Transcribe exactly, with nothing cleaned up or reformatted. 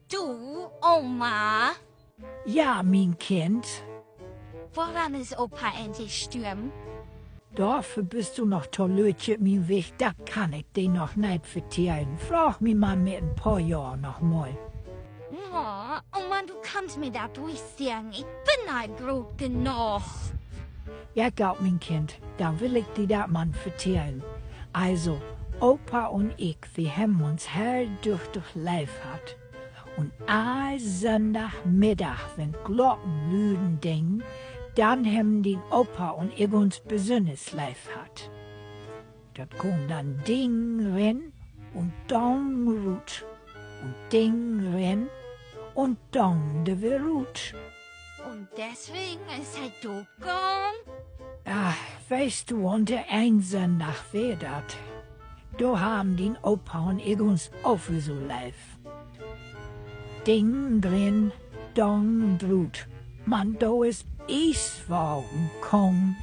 Du, Oma. Ja, mien Kind. Woran is Opa egentlich storven? Dorför büst du noch to lüttje, mien Wicht, dat kann ik di noch neet vertellen. Fraag mi man mit en poor Johr noch mal. Oh, Oma, du kannst mi dat ruhig seggen. Ik bün al groot genoog. Ja, goot, mien Kind, denn will ik di dat man vertellen. Also, Opa un ik, wi hebben uns heel düchtig leev hatt. Un all Sönndagmiddag, wenn Klocken lüden deen, denn hebben dien Opa un ik uns besünners leev hatt. Dat gung denn Ding rin un Dong rut. Un Ding rin un Dong de weer rut. Un deswegen is he doodgahn? Ach, weetst du, un een Sünndag weer dat. Do harrn dien Opa un ik uns ok weer so leev. Ding drin, Dong drut. Man do is Ieswagen kamen.